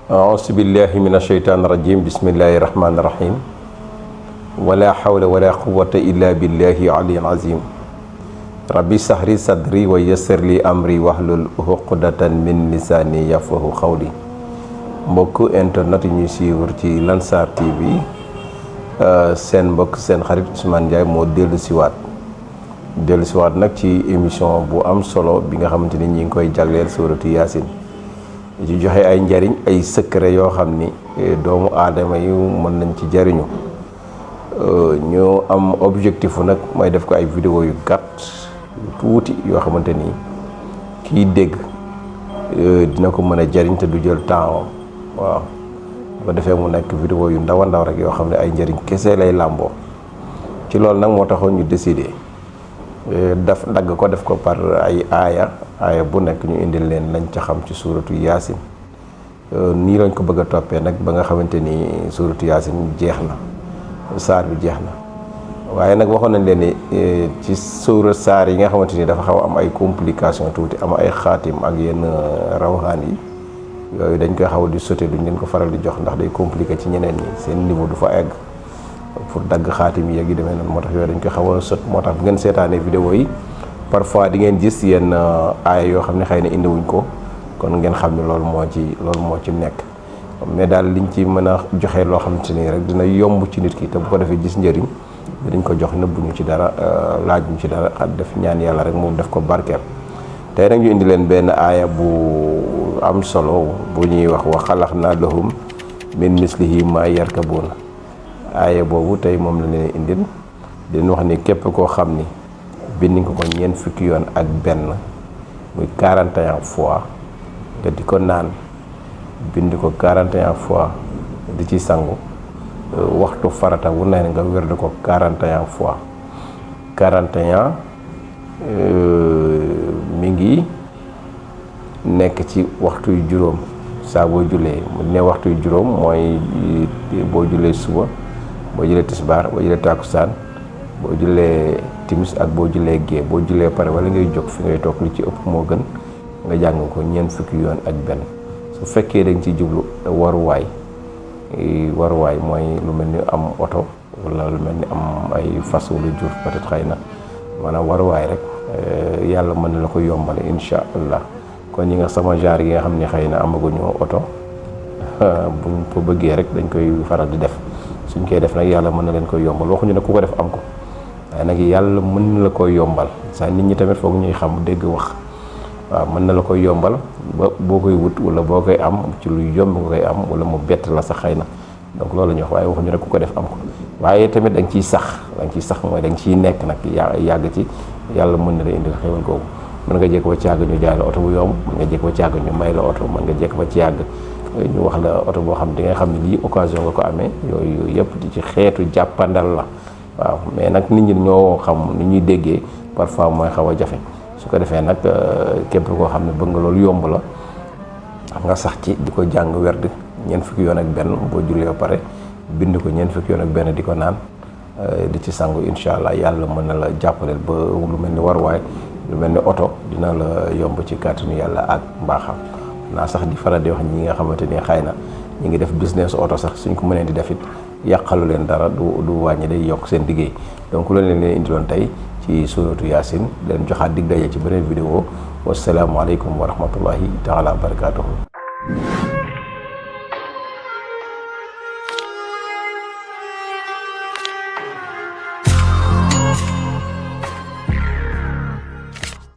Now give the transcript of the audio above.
auzu billahi min asheytaan rajim bismillahi rahmaani rahim wala hawla wala quwata illa billahi aliyil azim rabbi sahri sadri wa yassir li amri wahlul uqdatan min lisaani yafqahu qawli. mbokk internet yi ñuy suivre ci Lansar TV seen mbokk seen xarit Ousmane Ndiaye moo dellu siwaat nag ci émission bu am solo bi nga xamante ni ñi ngi koy jagleel suuratu Yaasin ci joxe ay njariñ ay secret yoo xam ni doomu aadama yi mën nañ ci jariñu ñu am objectif nag mooy def ko ay vidéo yu gàtt yu tuuti yoo xamante ni kiy dégg dina ko mën a jariñ te du jël temps waaw bu ko defee mu nekk vidéo yu ndaw a ndaw rek yoo xam ne ay njariñ kese lay làmboo ci loolu nag moo taxoon ñu décider dagg ko def ko par ay aaya bu nekk ñu indil leen lañ ca xam ci suuratu Yaasin nii lañ ko bëgg a toppee nag ba nga xamante ni suuratu Yaasin jeex na saar bi jeex na waaye nag waxoon nañ leen ni ci saar yi nga xamante ni dafa xaw am ay complication tuuti am ay xaatim ak yenn rawxaan yi yooyu dañ koy xaw di sauté duñ leen ko faral di jox ndax day compliqué ci ñeneen ñi seen niveau du fa egg pour dagg xaatim yi ak yu demee noonu moo tax yooyu dañ koy xaw a sot moo tax bu ngeen seetaanee vidéo yi parfois di ngeen gis yenn aaya yoo xam ne xëy na indiwuñ ko kon ngeen xam ne loolu moo ci nekk mais daal liñ ci mën a joxe loo xamante ni rek dina yomb ci nit ki te bu ko defee gis njëriñ dañ ko jox nëbbuñu ci dara laajuñ ci dara xam def ñaan yàlla rek moom def ko barkeel. tey nag ñu indi leen benn aaya bu am solo bu ñuy wax wa xalaqnaa lahum min mislihi maa yarkabuuna aaya boobu tey moom la leen indil dina wax ni képp koo xam ni bind nga ko ñeent fukki yoon ak benn muy 41 fois nga di ko naan bind ko 41 fois di ci sangu waxtu farata wu ne nga wérd ko 41 fois 41 mi ngi nekk ci waxtu yu juróom saa boo jullee mu ne waxtu yu juróom mooy boo jullee suba boo jullee tisbaar boo jullee takusaan boo jullee timis ak boo jullee gée boo jullee pare wala ngay jóg fi ngay toog li ci ëpp moo gën nga jàng ko ñeent fukki yoon ak benn su fekkee dañ ci jublu waruwaay mooy lu mel ni am oto wala lu mel ni am ay fas wala jur peut-être xëy na maanaam waruwaay rek yàlla mën na la ko yombale incha allah kon ñi nga sama genre yi nga xam ne xëy na amaguñu oto buñ ko bëggee rek dañ koy faral di def suñ koy def nag yàlla mën na leen koy yombal waxuñu ne ku ko def am ko waaye nag yàlla mën na la koy yombal saa nit ñi tamit foog ñuy xam dégg wax waaw mën na la koy yombal ba boo koy wut wala boo koy am ci lu yomb nga koy am wala mu bett la sax xëy na donc loolu la ñuy wax waaye waxuñu rek ku ko def am ko waaye tamit da nga ciy sax mooy da nga ciy nekk nag yàgg ci yàlla mën na la indil xéwal googu mën nga jekk ba ci yàgg ñu jaay la oto bu yomb mën nga jekk ba ci yàgg ñu may la oto mën nga jekk ba ci yàgg ñu wax la oto boo xam di nga xam ne lii occasion nga ko amee yooyu yëpp di ci xeetu jàppandal la waaw mais nag nit ñi ñoo xam ni ñuy déggee parfois mooy xaw a jafe su ko defee nag képp koo xam ne bëgg nga loolu yomb la xam nga sax ci di ko jàng werd ñeent fukki yoon ak benn boo jullee ba pare bind ko ñeent fukki yoon ak benn di ko naan di ci sangu incha allah yàlla mën na la jàppaleel ba lu mel ni waruwaay lu mel ni oto dina la yomb ci kàttanu yàlla ak mbaaxam naa sax di faral di wax ñi nga xamante ni xëy na ñi ngi def business oto sax suñ ko mënee di def it yàqalu leen dara du wàññi day yokk seen liggéey donc loolu leen indiloon tey ci suuratu Yaasin leen joxaat dig daje ci beneen vidéo wasalaamualeykum wa rahmatullahi taala wa barakatuhu.